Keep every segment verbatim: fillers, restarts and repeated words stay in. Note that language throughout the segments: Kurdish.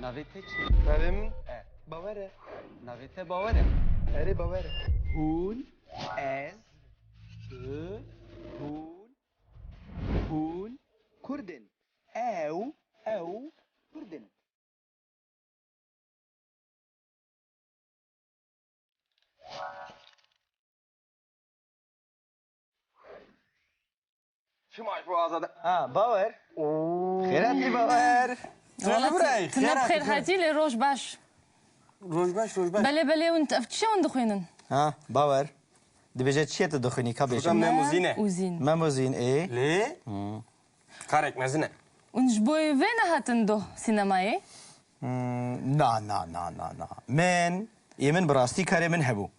Navê te çi? Navê min E. Bawer e. Navê te Bawer e. Erê, Bawer e. Hûn, ez, tu, hûn, hûn Kurd in. Ew, ew Kurd in. Çima ji bo Azad? Ha, Bawer. Oo. Xêr hatî, Bawer. Wala Çawa birayê? Tu ne bi xêr hatî, lê roj baş. Roj baş, roj baş. Belê, belê, hûn ev çi hûn dixwînin? Ha, Bawer. Dibêje çi ye tu dixwînî, ka bêje? Mem û Zîn e. Û Zîn. Mem û Zîn, ê. Lê? Hmm. Karek mezin e. Hûn ji bo vê nehatin doh sînemayê? Hmm, na, na, na, na, na. Min, ê min bi rastî karê min hebû.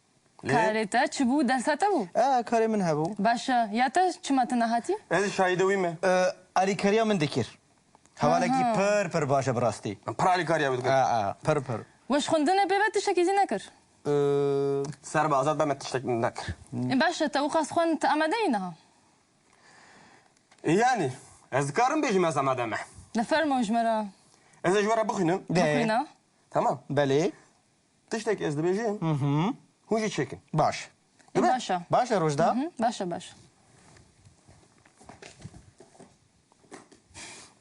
Lê? Karê te çi bû? Dersa te bû? E, karê min hebû. Baş e. Ya te çima tu nehatî? Ez şahidê wî me. E, alîkariya min dikir. Hevalekî Aha. pir, pir baş e bi rastî. Pir alîkariya wî dikir. E, e, pir, pir. We ji xwendinê pê ve tiştekî zî nekir? E, Ser bi Azad be me tiştek nekir. E, baş e, te wixas xwend, tu amade yî niha? E, yanî, ez dikarim bêjim ez amade me. De fermo ji me re. Ez ê ji we re bixwînim. De. Bixwîne. Tamam. Belê. Tiştek ez dibêjim, Hı hı. hûn jî çêkin. Baş. Ê, Dibe? Baş e. Baş e, Rojda? Hı hı, baş e, baş e.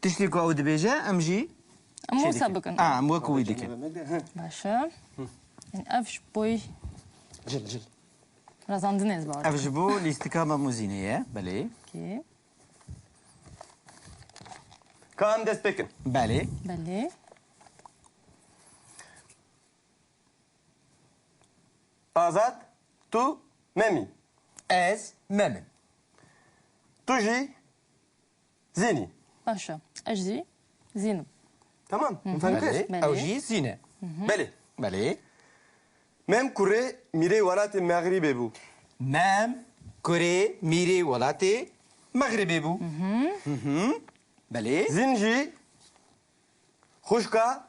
Tiştê ku ew dibêje, em jî Em şey wisa dikin. bikin. Ha, em wekî wî dikin. Baş e. Yani ev ji bo Cil, cil. razandinê ez bawer Ev dikim. ji bo lîstika Mem û Zînê ye, belê. Okey. Ka em dest pê kin. Belê. Belê. Azad, tu Mem î. Ez Mem im. Tu jî Zîn î. Baş e. Ez jî Zîn im. Tamam. Hı hı. Hûn fehmî kir? Belê. Belê. Ew jî Zîn e. Hı hı. Belê. Belê. Mem kurê mîrê welatê Mexrîbê bû. Mem kurê mîrê welatê Mexrîbê bû. Hı hı. Hı hı. Belê. Zîn jî xwişka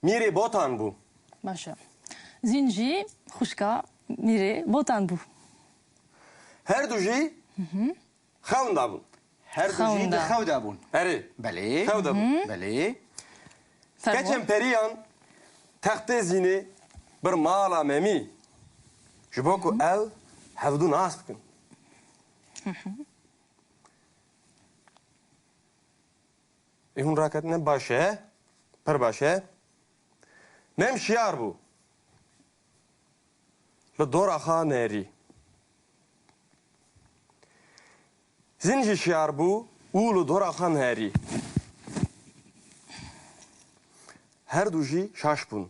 Mîrê Botan bû. Baş e. Zîn jî xwişka Mîrê Botan bû. Her du jî Hı hı. xewn dabûn. Her du jî Xewn di da. xew de bûn. Erê. Belê. Xew de bûn. Hı. Belê. Fermo. Keçên periyan textê Zînê bir mala Memî. Ji bo ku Hı hı. ew hevdu nas bikin. Hı hı. Ê hûn raketine baş e, pir baş e. Mem şiyar bû. Li dora xwe nêrî. Zîn jî şiyar bû û li dora xwe nêrî. Her du jî şaş bûn.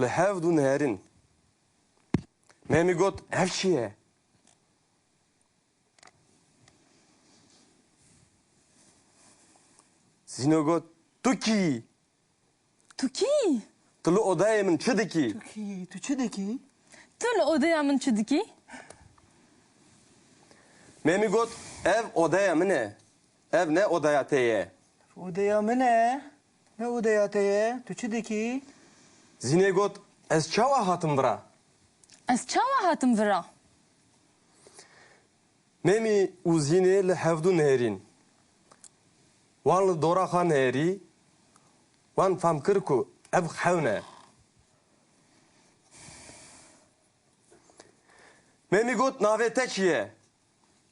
Li hev du nêrin. Memî got, ev çi ye? Zîno got, tu kî yî? Tu kî yî? Tu li odeyê min çi dikî? Tu kî yî? Tu çi dikî? Tu li odeya min çi dikî? Memî got, ev odeya min e. Ev ne odeya te ye. Odeya min e. Ne odeya te ye. Tu çi dikî? Zînê got, ez çawa hatim vira? Ez çawa hatim vira? Memî û Zînê li hevdu nêrîn. Wan li dora xwe nêrî, wan fam kir ku ev xewn e. Memî got, navê te çi ye?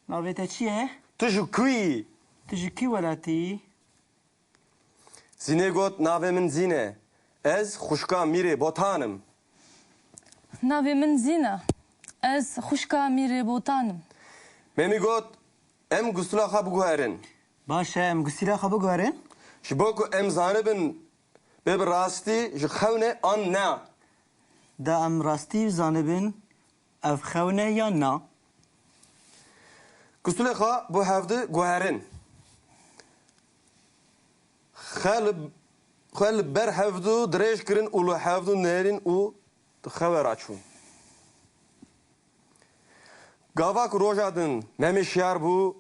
Navê te çi ye? Tu ji ku yî? Tu ji kî welatî yî? Zînê got, navê min Zîn e. Ez xwişka Mîrê Botan im. Navê min Zîn e. Ez xwişka Mîrê Botan im. Memî got, em gustila xwe biguherin. Baş e, em gustila xwe biguherin. Ji bo ku em zanibin bê bi rastî ji xewn e an na. Da em rastî zanibin ev xewn e yan na. Gustulê xwe bo hevdu guherin. Xwe li, xwe li ber hevdu dirêj kirin û li hevdu nêrîn û di xewe re çûn. Gava ku roja din Memê şiyar bû,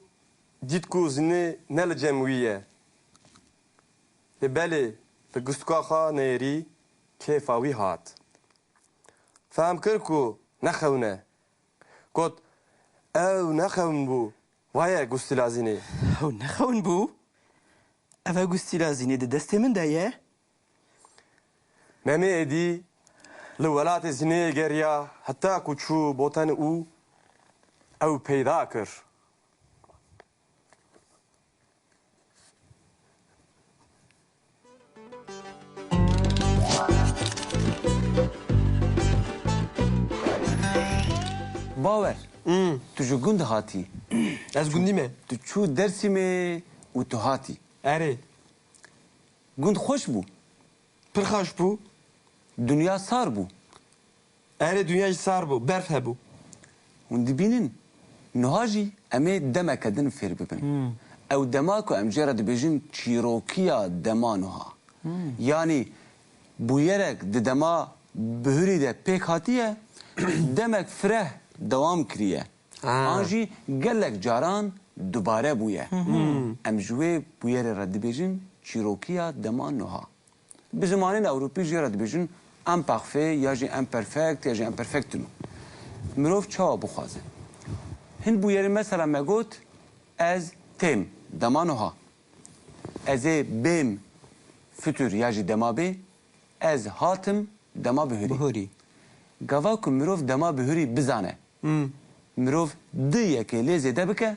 dît ku Zînê ne li cem wî ye. Lê belê, li gustika xwe nêrî kêfa wî hat. Fehm kir ku ne xewn e. Got, ew ne xewn bû, va ye gustila Zînê. Ew ne xewn bû? Ev e gustila Zînê di destê min de ye. Demê êdî li welatê Sineyê geriya heta ku çû Boten û ew peyda kir. Bawer, Hmm. tu ji gund hatî. Ez gundî me. Tu çû Dersîmê û tu hatî. Erê. Gund xweş bû. Pir xweş bû. Dinya sar bû. Erê, dinya jî sar bû. Berf hebû. Hûn dibînin, niha jî em ê demeke din fêr bibin. Hmm. Ew dema ku em jê re dibêjin çîrokiya dema niha. Hmm. Yanî bûyerek di dema bihurî de pêk hatiye, demek fireh dewam kiriye. Ha. An jî gelek caran dubare bûye. Hmm. Em ji wê bûyerê re dibêjin çîrokiya dema niha. Bi zimanên ewropî jê re dibêjin imparfait ya jî imperfekt ya jî imperfectum. Mirov çawa bixwaze? Hin bûyerên mesela me got, ez têm, dema niha. Ez ê bêm, futur ya jî dema bê. Ez hatim, dema bihurî. Bihurî. Gava ku mirov dema bihurî bizane, Hmm. mirov du yekê lê zêde bike,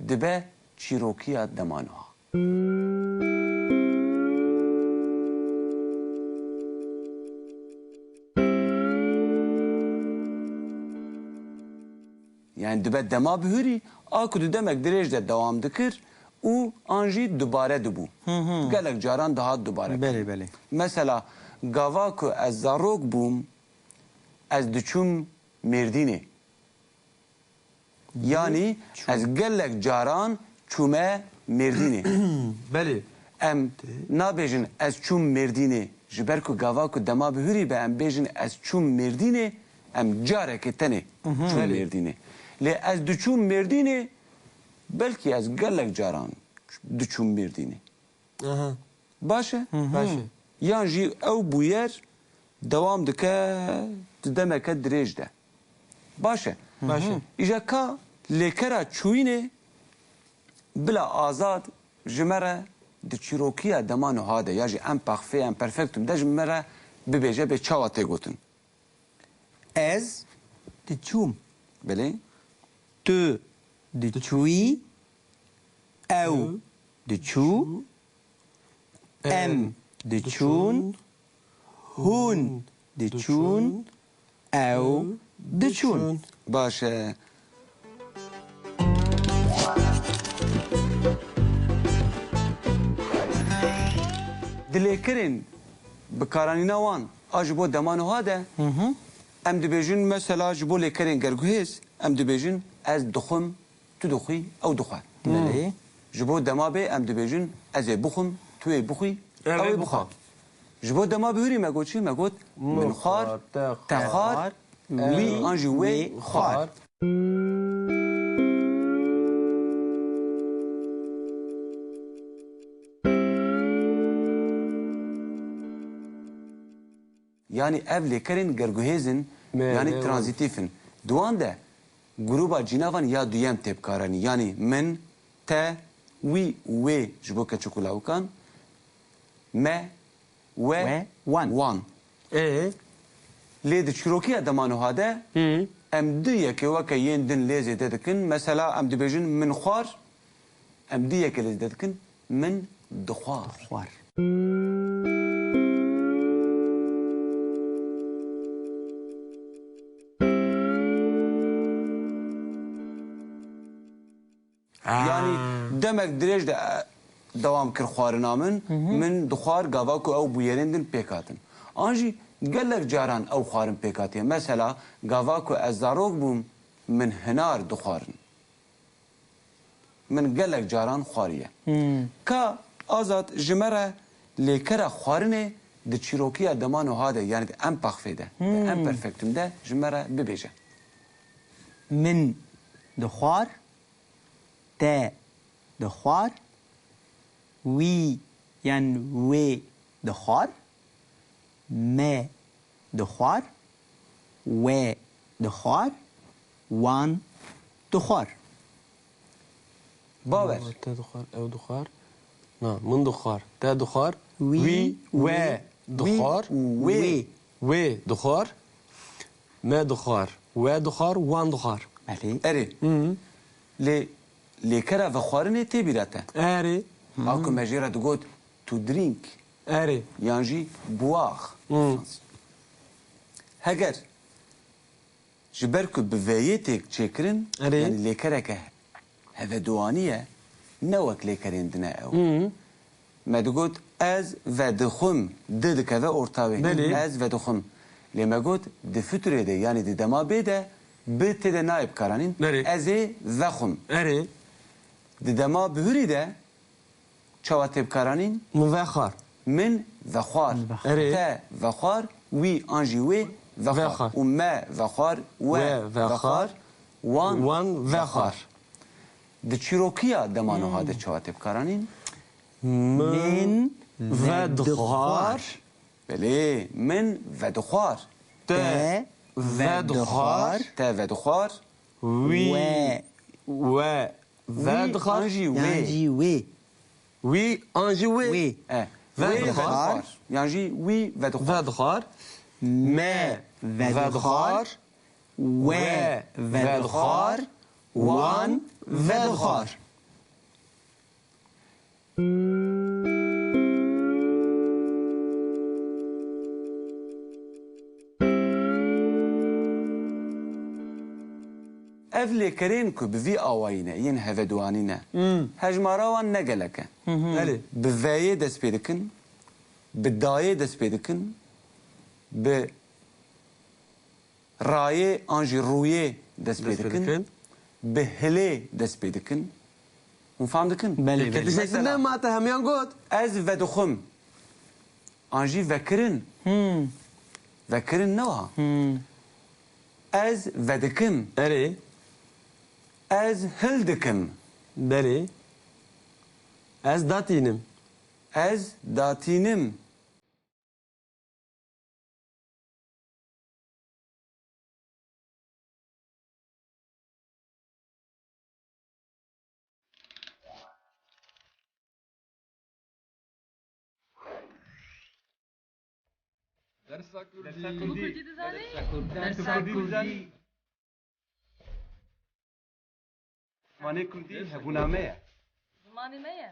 dibe çîrokiya dema niha. Yani dibe dema bihurî, a ku di demek dirêj de dewam dikir û an jî dubare dibû. Hı hı. Gelek caran dihat dubare. Belê, belê. Mesela, gava ku ez zarok bûm, ez diçûm Mêrdînê. Yanî çû. Ez gelek caran çûme Mêrdînê. Belê. Em nabêjin ez çûm Mêrdînê, ji ber ku gava ku dema bihurî be em bêjin ez çûm Mêrdînê, em carekê tenê Mhm. çûm Belê. Mêrdînê. Lê ez diçûm Mêrdînê, belkî ez gelek caran diçûm Mêrdînê. Aha. Baş e? Hı hı. Baş e. Yan jî ew bûyer dewam dike di demeke dirêj de. Baş e. Baş e. Îja ka lêkera çûyînê bila Azad ji me re di çîrokiya dema niha de ya jî imparfait, imperfectum de ji me re bibêje bê çawa tê gotin. Ez diçûm. Belê. Tu diçûyî. Ew diçû. Em diçûn. Hûn diçûn. Ew diçûn. Baş e. Di lêkerên bikaranîna wan a ji bo dema niha de, Hı hı. em dibêjin, mesela ji bo lêkerên gerguhêz, em dibêjin, ez dixwim, tu dixwî, ew dixwe. Belê. Ji bo dema bê em dibêjin, ez ê bixwim, tu ê bixwî, Ew ew ê ê bixwe. bixwe. Ji bo dema bihurî me got çi? Me got, Min min xwar, xwar, te te xwar, xwar, wî wî, an jî wê wê xwar. xwar. Yanî ev lêkerên gerguhêz in, Me, yanî me, tranzîtîf in. Di wan de grûba cînavan ya duyem tê bikaranî. Yanî min, te, wî, wê ji bo keçik û lawikan, me, we, We, wan. wan. Ê? Lê di çîrokiya dema niha de Hı. em du yekê weke yên din lê zêde dikin. Mesela em dibêjin min xwar, em du yekê lê zêde dikin, min dixwar. Xwar. Yanî demek dirêj de, e, dewam kir xwarina min. Hı hı. Min dixwar gava ku ew bûyerên din pêk hatin. An jî gelek caran ew xwarin pêk hatiye. Mesela, gava ku ez zarok bûm, min hinar dixwarin. Min gelek caran xwariye. Hmm. Ka Azad ji me re lêkera xwarinê di çîrokiya dema niha de, yanî di imparfait de, di Hmm. imperfectum de ji me re bibêje. Min dixwar, te dixwar, wî yan wê dixwar, me dixwar, we dixwar, wan dixwar. Bawer. Te dixwar, ew dixwar. Na, min dixwar, te dixwar, Wî, wî, wê, we. Dixwar. Wî û wê. Wê dixwar. Me dixwar. We dixwar. Wan dixwar. Belê. Erê. Hı. Lê lêkera vexwarinê tê bîra te. Erê. A ku me jê re digot to drink. Erê. Yan jî boire. Hı. Heger ji ber ku bi veyê tê çêkirin, Erê. Yanî lêkereke hevedoanî ye, ne wek lêkerên din e ew. Hı. Me digot, ez vedixwim, di dikeve orta wê. Belê. Ez vedixwim. Lê me got, di fiturê de, yanî di dema bê de, bi tê de nayê bikaranîn. Belê. Ez ê vexwim. Erê. Di dema bihurî de, çawa tê bikaranîn? Min vexwar. Min vexwar. Min vexwar. Erê. Te vexwar, wî an jî wê vexwar. Vexwar. Û me vexwar, we vexwar, wan vexwar. Wan vexwar. Di çîrokiya dema niha de çawa tê bikaranîn? Min vedixwar. Belê, min vedixwar. Te vedixwar. Te vedixwar. Wî we vedixwar. Wî an jî wê. Yan jî wê. Wî an jî wê. Wê. E, wê vedixwar. Yan jî wî vedixwar. Vedixwar. Me vedixwar. We vedixwar. Wan vedixwar. Ev lêkerên ku bi vî awayî ne, yên heveduanî ne, Hmm. hejmara wan ne gelek e. Hı hı. Belê. Bi veyê dest pê dikin, bi dayê dest pê dikin, bi rayê an jî rûyê dest pê Dest pê dikin, dikin. Bi hilê dest pê dikin. Hûn fam dikin? Belê, Peki, belê. Mesela, ne ma te hemiyan got? Ez vedixwim. An jî vekirin. Hmm. Vekirin ne wa? Hmm. Ez vedikim. Erê. Ez hildikim. Belê. Ez datînim. Ez datînim. Dersa Kurdî. Dersa Kurdî. Dersa Kurdî. Dersa Kurdî. Zimanê Kurdî hebûna me ye. Zimanê me ye.